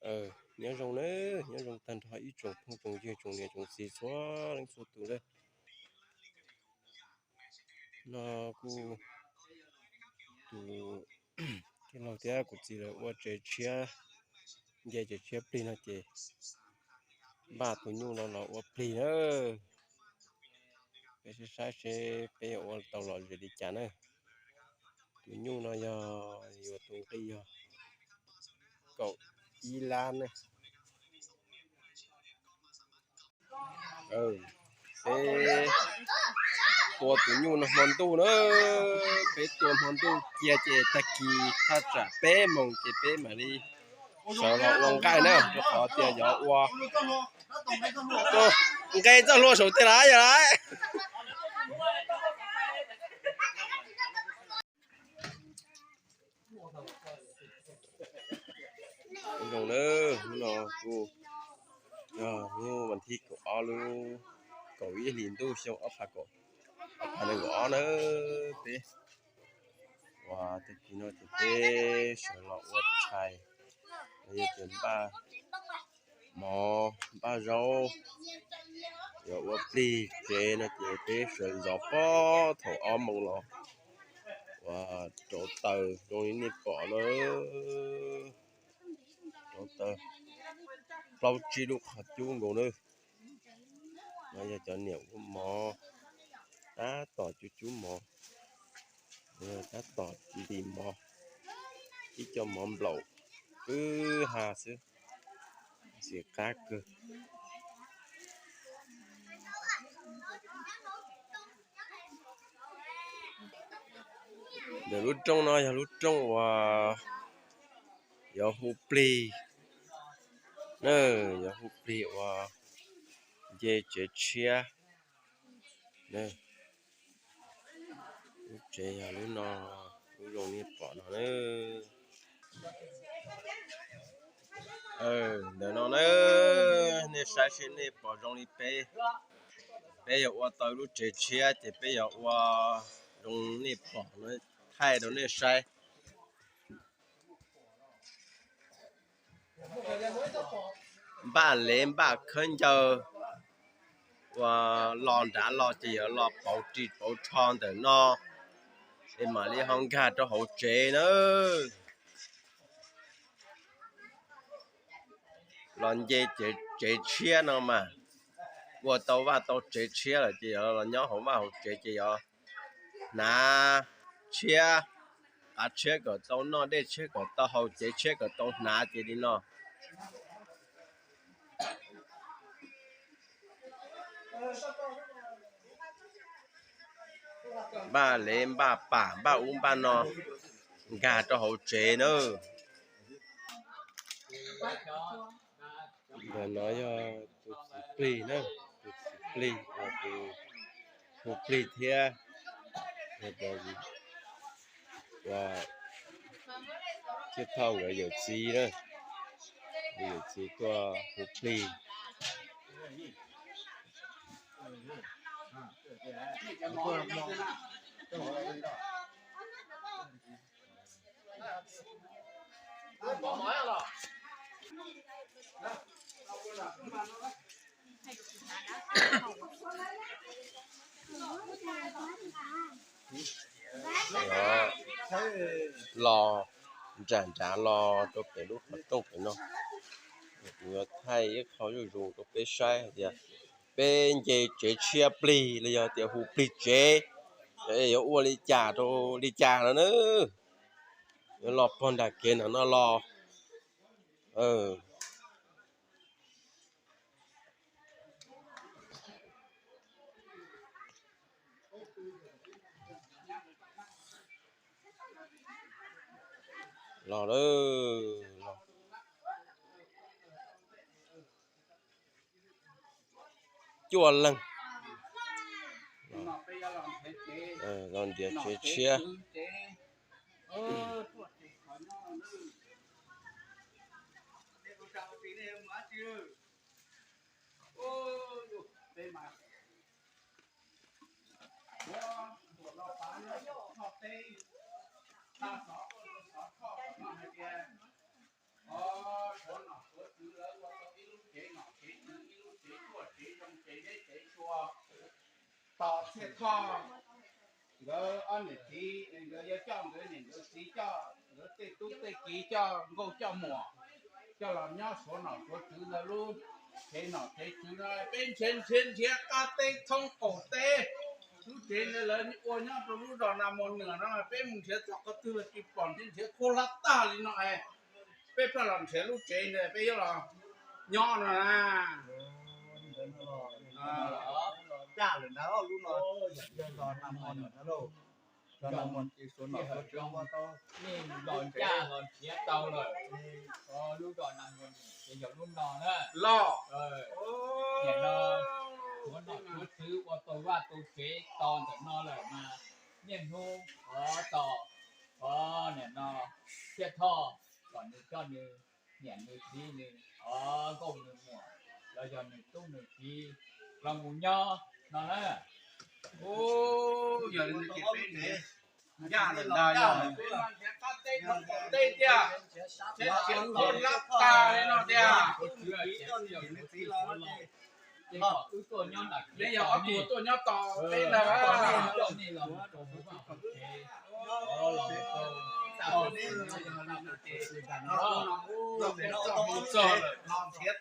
Nyob zoo nawb, nyob zoo tag nrho ib tsoom phooj tsoom ywg tsoom niam tsoom txiv txhua leej txhua tus nawb. No kuj tus tij laug thiab kuv txiv lawv ua tsev tshiab, nce tsev tshiab plig no ces npaj tus nyuj no los ua plig na. Peb saib saib seb peb yuav ua tau lom zem li cas na. Tus nyuj no yog yuav tus nqi yog kaum ib lab na. Peb tua tus nyuj no hmo ntuj na, peb tua hmo ntuj cia ces tag kis thaj tsam peb moos ces peb mam li sawv los ua nqaij na, rau qhov tias yuav ua nqe txoj hlua saum tej lawm yog lawm. Zoo nawb, hnub no kuj yog hnub vas thib kaum ob lub kaum ib hlis ntuj xyoo ob phav kaum, ob phav nees nkaum ob na. Peb ua tag kis no ces peb sawv los ua tshais, los yog tias npaj mov npaj zaub, yuav ua plig tsev no ces peb sawv zov puag thaum ob moos los ua rauv taws zoo li nej pom na. Rauv taws plaub tsib lub qhov cub nkaus na. No yog cov niam ua mov, tab tom cub cub mov, tab tom ntim mov, ib co mov nplaum kwj ha xwb, ntxim qab kawg. Ntawm lub rooj no yog lub rooj uas yuav hu plig na, yuav hu plig uas nce tsev tshiab. Lub tsev yog lub no, lub zoo nej pom no na. Ntawm no na, nej saib seb nej pom zoo li peb, peb yuav ua tau lub tsev tshiab ces peb yuav ua zoo nej pom no, thaij rau nej saib. Npaj lev npaj khawb ncaws, ua los nrad los ces yuav los pauv ris pauv tsho ntawm no, es mam li ho nkag rau hauv tsev na. Los nce tsev tshiab no mas, ua tau vaj tau tsev tshiab lawm ces yuav los nyob hauv vaj hauv tsev ces yuav hnav tshiab, qav tshiab kom tau noj, dej tshiab kom tau haus, cev tshiab kom tau hnav ces li no. Npaj lev npaj pam npaj ub npaj no nkag rau hauv tsev na. Ntawm no yog tus txiv plig na, tus txiv plig, tus hu plig thiab, thiab thauj nkawd yawm txiv na, yawm txiv tuaj hu plig. Los nram nrad los rau pem lub qhov rooj pem no, kuv yuav thaij ib qho zuj zus rau peb saib hais tias peb nce tsev tshiab plig los yog tias hu plig tsev, yuav ua li cas rau li cas no na. Yuav los pog nram kev nram no los. Los lawm, los cuaj leeg los nrhiav tsev tshiab. Koj, nkawd ob niam txiv, nkawd yuav coj nkawd niam nkawd txiv, coj nkawd tej tub tej kiv, coj nkauj coj muam, coj los nyob suav nom suav tswv ntawm lub tsev nom tsev tswv no. Peb nrhiav nrhiav nrhiav qab teb thoob qaum teb, lub tsev ntawd lawv ua nyob rau lub zos Nas Mos Nwm no, peb mus nrhiav txog qhov twg los tsis pom, nrhiav nrhiav khuab hlab tag li no es peb pheej los nrhiav lub tsev ntawd peb yuav los nyob no na. Caj lawm ntag lub no, yog Nas Mos Nwm ntag lauj. Zos Nas Mos Nwm ces suav nom suav tswv ua tau, nej los ncaj los nrhiav tau lawm. Lub zos Nas Mos Nwm ces yog lub no na. Los, nim no suav nom suav tswv ua tau vaj tau tsev to ntawm no lawm mas niaj hnub ov tos, ov nim no Thiaj Thoj kom nws coj nws niam nws txiv nws ov nkauj nws muam los yog nws tub nws kiv los mus nyob no na. Yog li ntawd ces peb ncaj lawm ntag, yog peb mas nrhiav qab teb thoob qaum teb tiag, nrhiav nrhiav khuab hlab tag li no tiag. Peb yog ob tug tuaj nyob tos peb ntag. Txog lawm, los nrhiav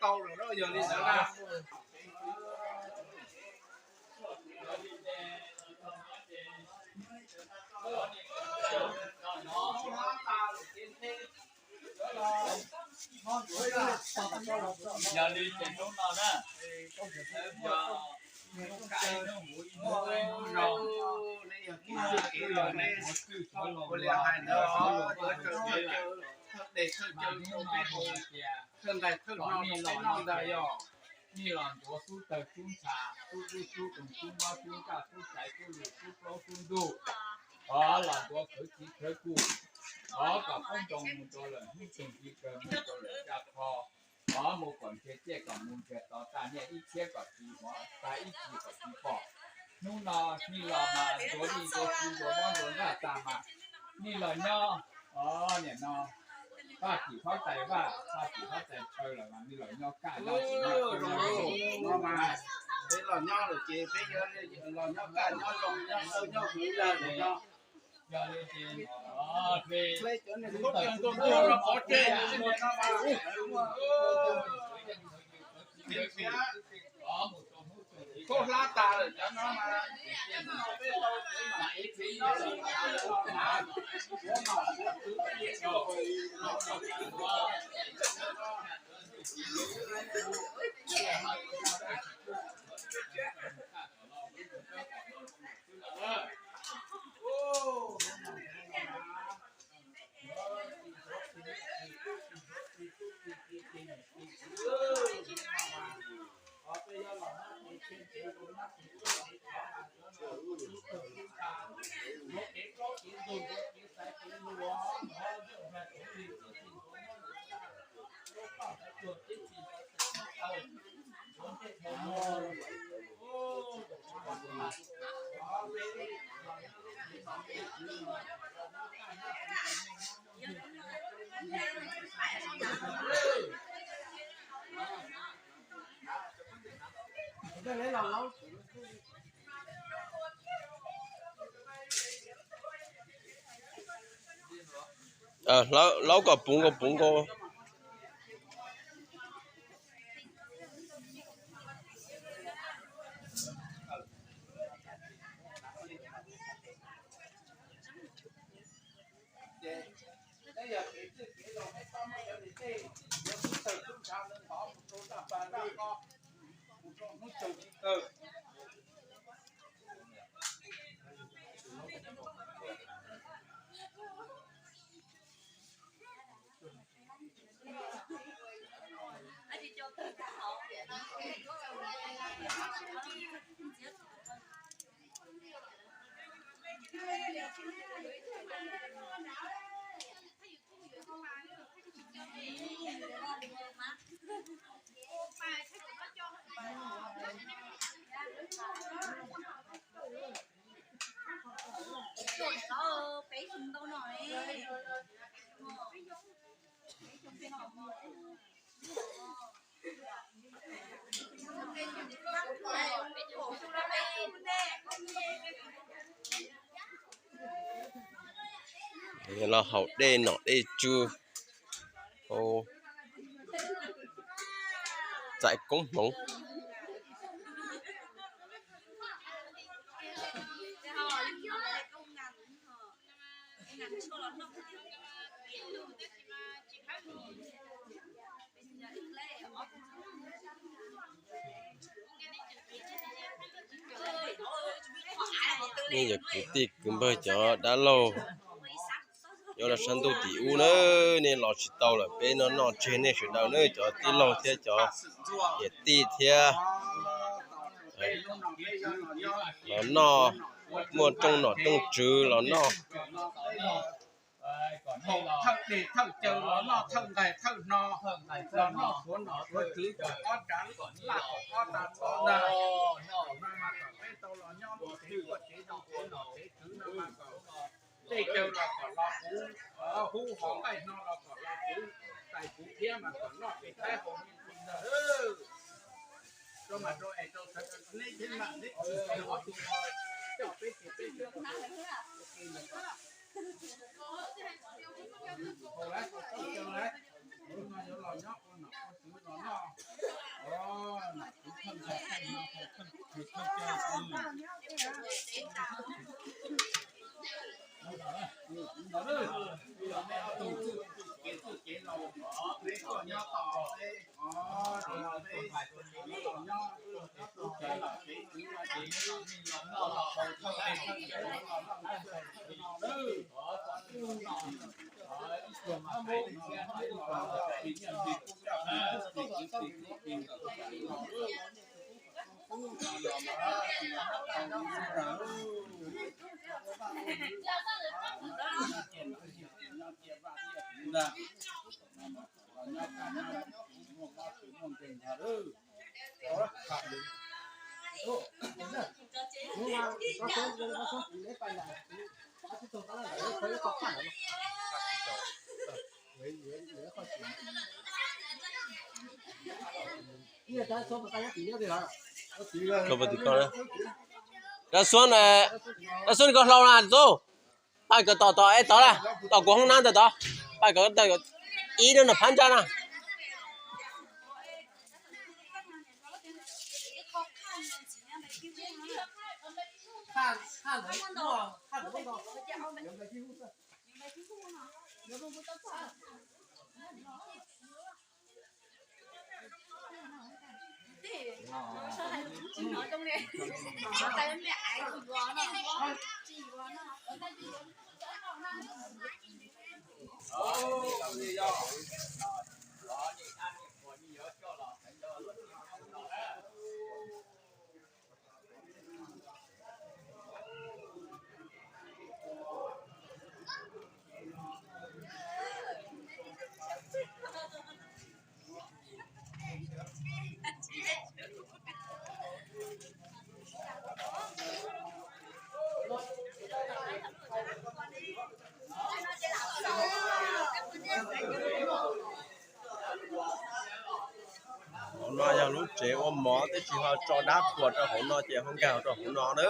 tau lawm, yog li ntawd na. Yog li ces hnub no na, yog hnub kawg hnub huv ib hnub, hnub zoo, ua li hais ntawd, thawj des thawj caw rau peb hauv, thawj nqaij thawj no rau peb noj ntag yog. Nej los ntxuav xub tawg xub ntsha, xub dub xub doog, xub mob xub ntsaj, xub xaiv xub lus, xub plaub xub ntug, thov los ntxuav khawv txiv khawv kub, thov kom poob ntoo mus rau lawm hnub txog, txiv kawg mus rau lawm caj qho, thov mus kom nrhiav ciaj kom mus nrhiav tod, tag niaj ib txhiab kom tsis hnov, tag ib txhis kom tsis pom. Hnub no nej los mas ntxuav dej ntxuav kuv ntxuav mob ntxuav ntsaj tag mas nej los nyob, o, nim no Vaj Tsim Huab Tais Vaj, Vaj Tsim Huab Tais Chaw lawm mas nej los nyob kaj nyob, peb los nyob lawm ces peb yuav los nyob kaj nyob zoo, nyob sawv nyob huv ntag no. Yog li ces, o, peb, peb tuaj tuaj tuaj los pov tseg, khaub hlab tas lawm cov no mas, peb tau tsev nom tsev tswv, Laub kom puv nkaus puv nkaus. Los haus dej nom dej tswv, txais koob hmoov. Nej yog kwv tij kwv npawg cov dab laug nyob rau sab ntuj tim ub na, nej los tsis tau lawm, peb no noj tseg nej sawv daws na, cov tij laug thiab cov niam tij thiab. Los noj, muaj rooj nom rooj tswv los noj. Thawj dej thawj cawv los noj, thawj nqaij thawj hno los noj, suav nom suav tswv kom ob tsav laj kom ob tag txhov ntag. Mas kom peb tau los nyob muaj tsev, muaj tsev nom tsev nom tsev tswv no mas kom dej cawv los kom los puv, hub hov nqaij hno los kom los puv, tais puv thiab mas kom noj pem taib hau ntag. Rau mas rau es rau sawv daws neb thiab mas neb tsis tau ob tug coj peb ces peb coj. Hau lawm, hau lawm, no yuav los nyob ua nom ua tswv los noj. Nom tswv thawj nqaij thawj hno, thawj tswv thawj cawv. Dab Xuab, Dab Xuab koj hlau na tub. Pab kawm tom tom es tod na, tom kuv hoob nab ntawm tod. Pab kawm ib lub nram phab ntsa na. Hauv no yog lub tsev ua mov, tab sis ho tso dab qhuas rau hauv no ces ho nkag rau hauv no na.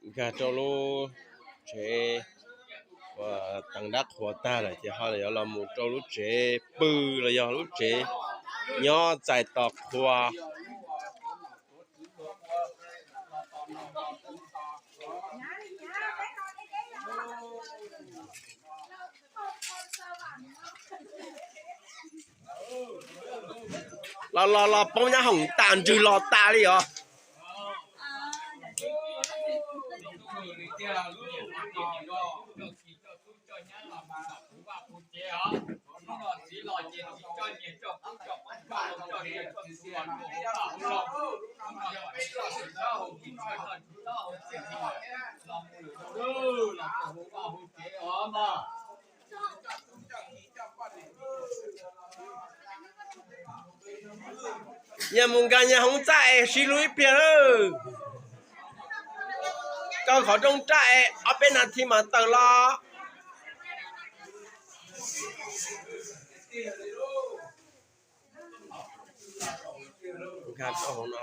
Nkag rau lub tsev uas teev dab qhuas tag lawm ces ho yuav los mus rau lub tsev pw los yog lub tsev nyob txais tos qhua. Los los los poob nyab hoom tas ntswg los tas li os. Yog mus nkag nyab hoom txaj es sib hlub ib pliag lawm. Kaw qhov rooj raj es ob peb nas this mas tawm los. Nkag rau hauv no.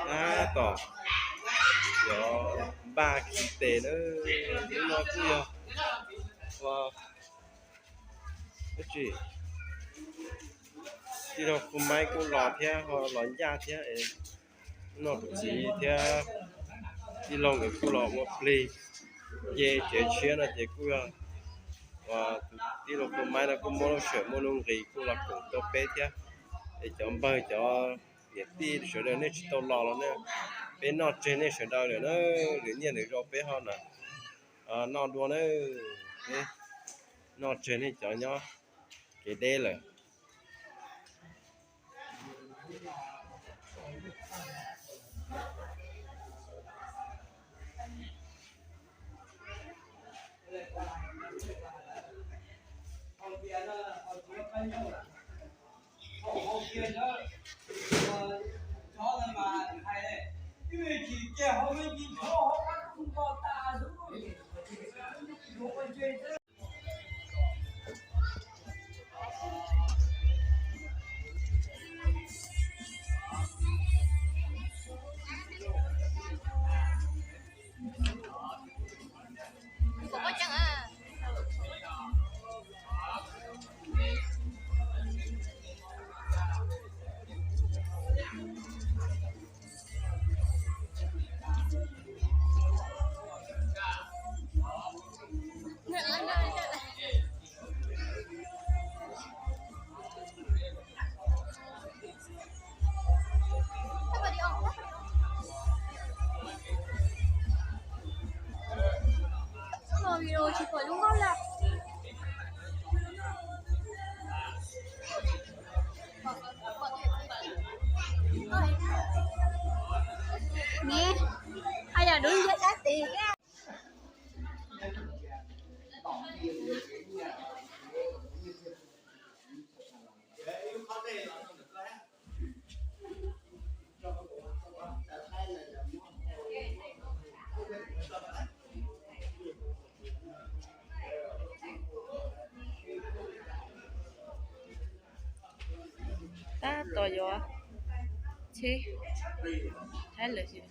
Tab tom yuav npaj khi tes na. Hnub no kuj yog ua dab tsi, tij laug Phu Maib kuj los thiab, ho los ncaj thiab es hnub no kuv txiv thiab tij laug nkawd kuj los ua plig nce tsev tshiab no ces kuj yog uas tus tij laug Phu Maib no kuj muaj lub sawm muaj nuj nqis kuj los koom tau peb thiab. Es cov npawg cov niam tij sawv daws nej tsis tau los los na, peb noj tseg nej sawv daws lawm na, lwm niaj lwm zaus peb ho na noj dua na, peb noj tseg nej cov nyob kev deb lawm. Ni, haj yam dub nciab sab tid. Tab tom yuav tsheb Thaib lawm.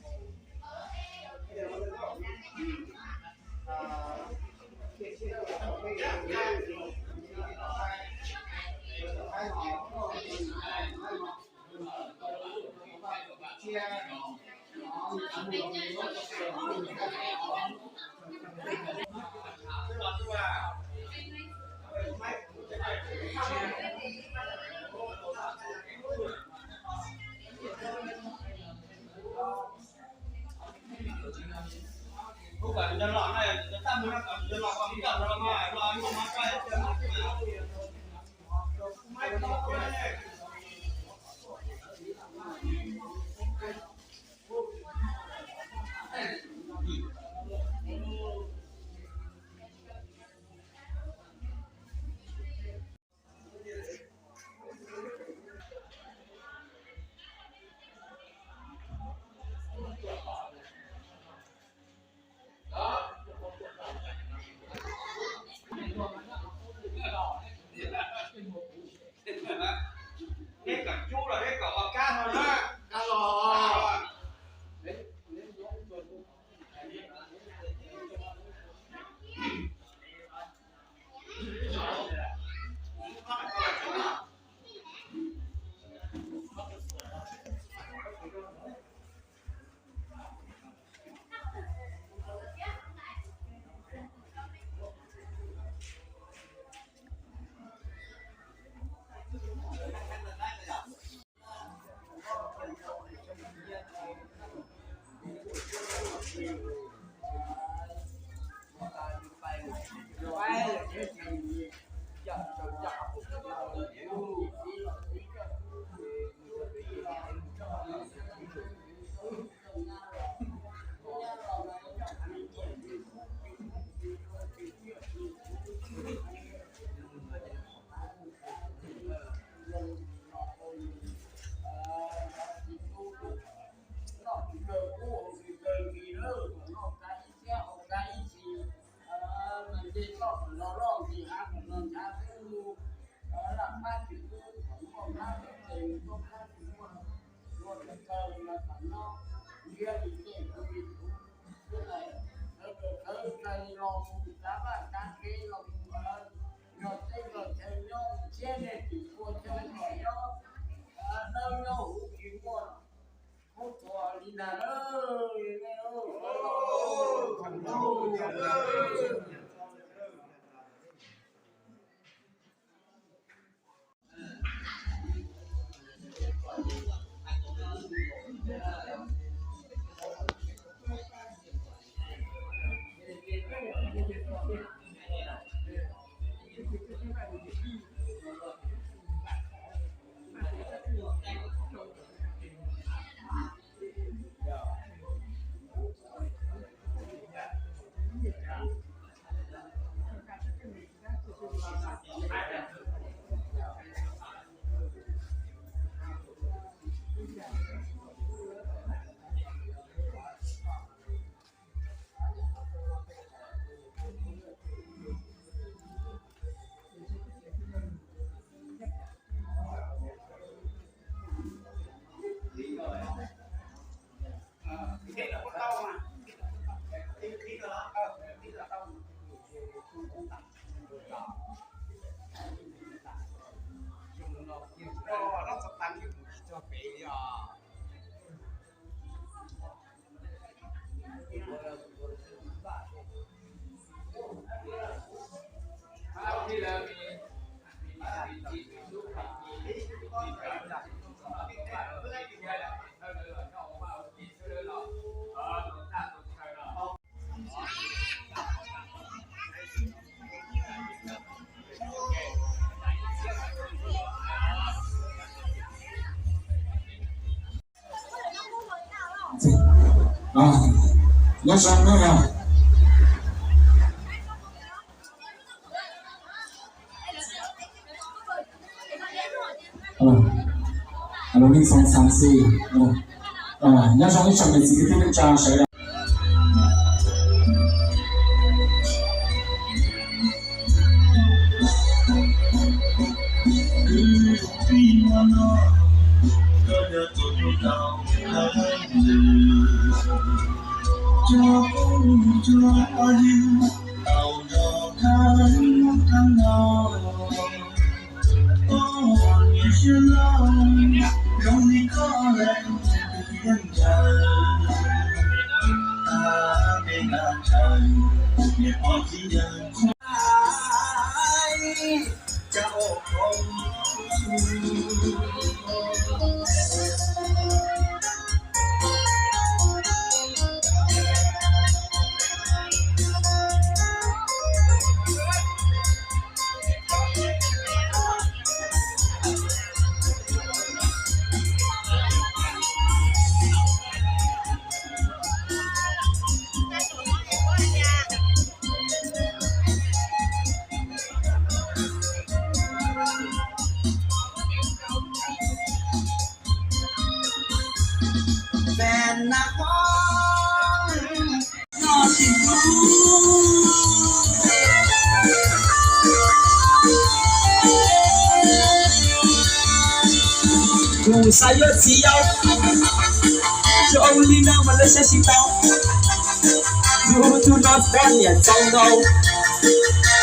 Nyob zoo nawb. Alo, alo, nej xoo xav xij. Nyob zoo ib tsoom niam txiv kwv tij neej tsa sawv daws. Kuv xav yuav txiv yau, zoo li no mas lawv saib tsis tau. Yus tus no poj niam txaus nkaus,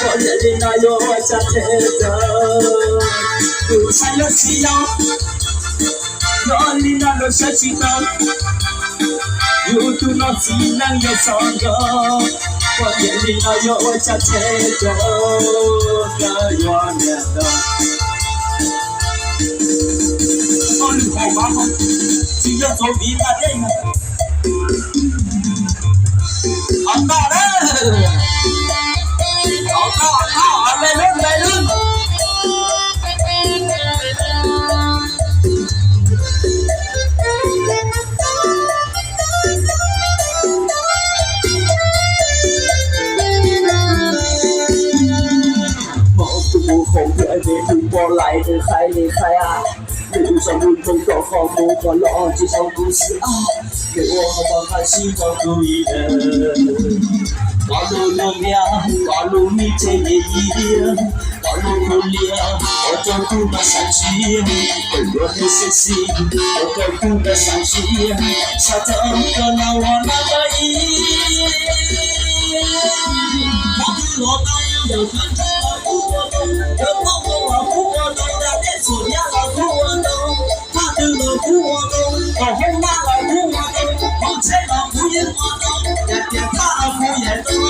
poj niam li no yuav ua cas them tau. Kuv xav yuav txiv yau, zoo li no lawv saib tsis tau. Yus tus no txiv neej yuav txaus nkaus, poj niam li no yuav ua cas them tau. Koj yuav niam ntau. Tsis yog txuas viv nta dej. Ov toj na. Ov toj, ov toj, ov me lub me lub. Hmoob tus mus hauv ntiaj teb tus pom lais nws hais li hais a, nws tus txoj lus ntoo tom qhov mus qhov los tsis tau kuv xwb a, nws ua qhov tau hais sib tau tus yim. Koj lub lub niam, koj lub me tsev yim yim, koj Ua rau kuv mas xav tsis, ua rau kuv mas xav tsis, xav tau koj los ua nab ua ib. Qhov twg los tau, ntawm qhov ntsej los kuj ua tau, ntawm qhov muag los kuj ua tau, nram teb txhuam nyab los kuj ua tau. Qhov twg los kuj ua tau, tom hoob nab los kuj ua tau, hauv tsheb los kuj yeej ua tau, yam tias thaj los kuj yeej tau.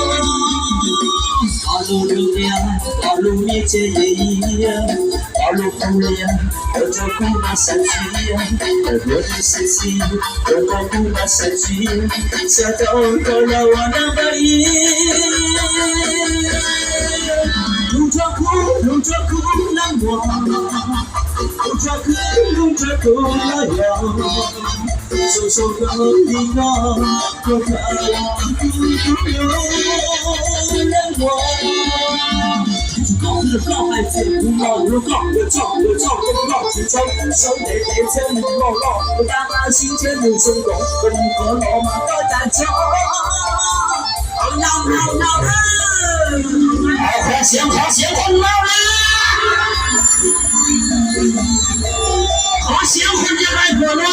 Ob lub dub liab, ob lub me tse ye iab, ob lub kub liab, ua rau kuv mas xav tsis, ua rau kuv mas xav tsis, ua rau kuv mas xav tsis, xav tau koj los ua nab ua ib. Hlub rau kuv, hlub rau kuv nab ua, hlub rau kuv, hlub rau kuv los yog, zoo zoo koj li no, koj kav kuv tus hlub nab ua. Koj hlub koj hais tias kuv los hlub koj, ua tsaug ua tsaug koj tsis tsaug, sawv ntev ntev thiab nws los los, ua tab tab sib thiab nws zoo nkaus, koj mus koj los mas koj cas tso. Qhov siav, qhov siav, qhov no na. Qhov siav, qhov siav, qhov siav, qhov no.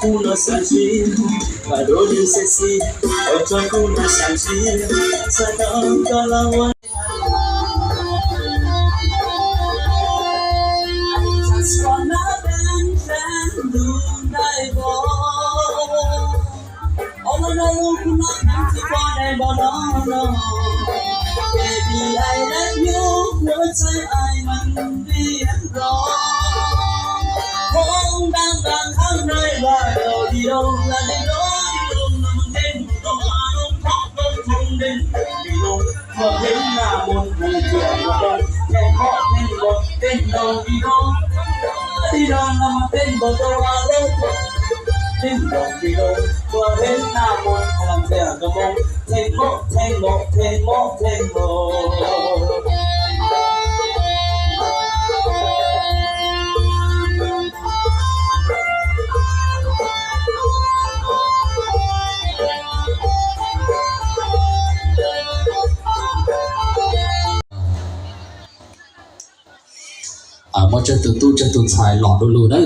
Kuv los xav tsis, mas dua lwm xav tsis, ua rau kuv los xav tsis, xav tau koj los ua. Muaj tsawg tus tub tsawg tus ntxhais los du lug na.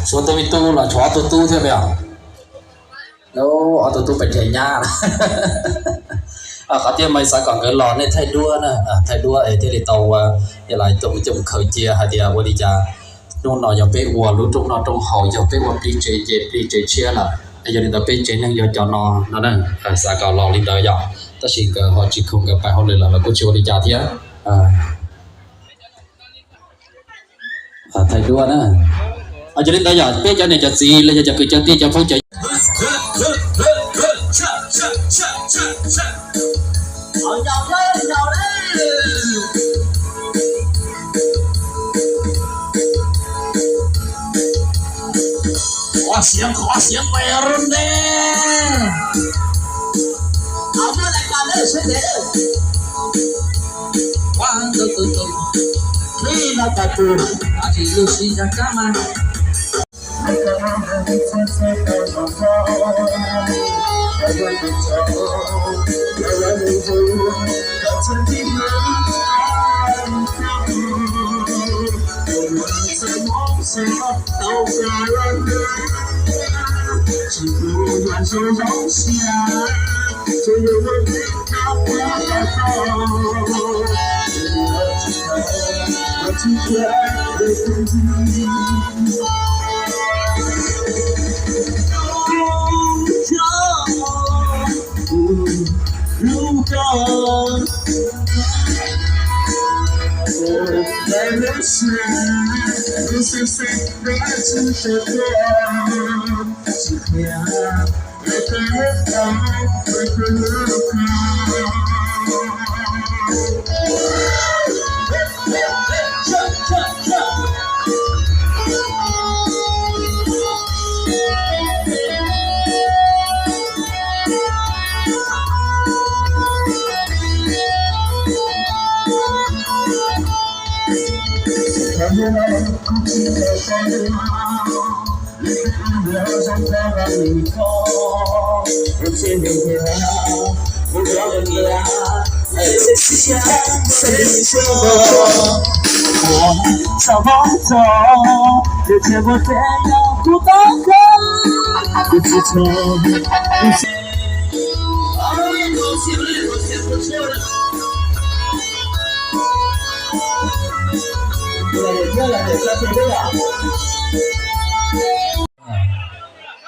Tshuav tug me tub los tshuav ob tug tub thiab peb os. Ob tug tub pem rhe nyab. Qhov tiag mas xav kom nkawd los nej thaij duab na, thaij duab es thiaj li tau ua, yog lawv coj mus khaws cia hais tias ua li cas. Hnub no yog peb ua lub rooj noj rooj haus, yog peb ua plig tsev ces plig tsev tshiab lawm, yog li ntawd peb tsev neeg yog cov no no na. Xav kom los li ntawd yog, tab sis nkawd ho tsis khoom nkawd pais hauj lwm lawm los kuj tsis ua li cas thiab. Thaij duab na. Yog li ntawd yog peb cov niam cov txiv los yog cov kwv cov tij cov phooj cov Qhov siav, qhov siav npe rau ntej. Qhib no tas tus, tab sis lub sij hawm kab mas. Tus lawm tiag lawm tiag tiag tiag.